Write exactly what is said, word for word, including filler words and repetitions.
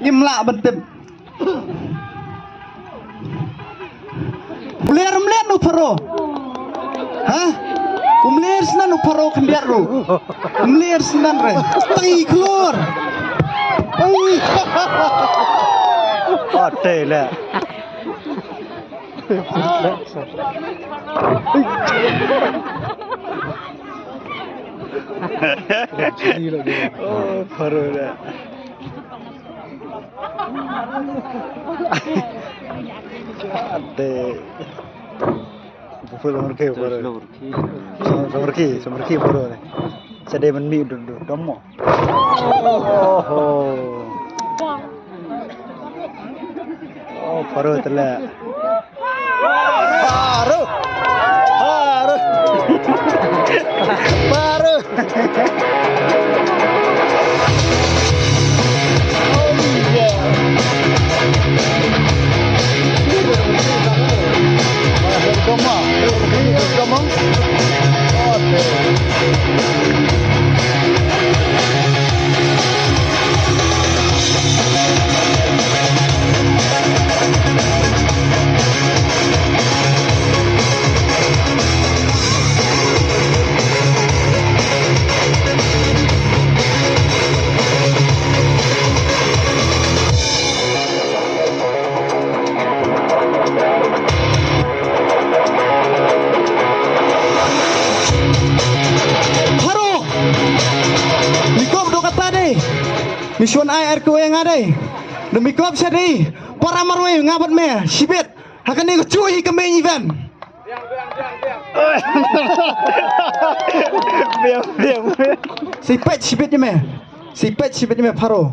Ngim lah ban tip. Mler mler u Pharaoh. Ha? U mler snan u Pharaoh khyndiat ruh. Mler snan re. Tang i khlur. Ai. Ate le. Oh, Pharaoh le. Ate. Buffalo murke, Buffalo. Buffalo murke. Sa-, sa murke, sa murke Buffalo ne. Sa dei man mi du, du, domo. Oh, oh. Oh, Pharaoh tele. Pharaoh. Pharaoh. Pharaoh. Oh, yeah. Come on. Come on. Pharaoh. Mikop do kata dei. Mission ai ar ko nga dei. Do mikop sha dei. Para marwei nga bad me. Shibit. Ha kane ka chuh hi ka main event. Biang, biang, biang. Sa peit shibit ïa me. Sa peit shibit ïa me Pharaoh.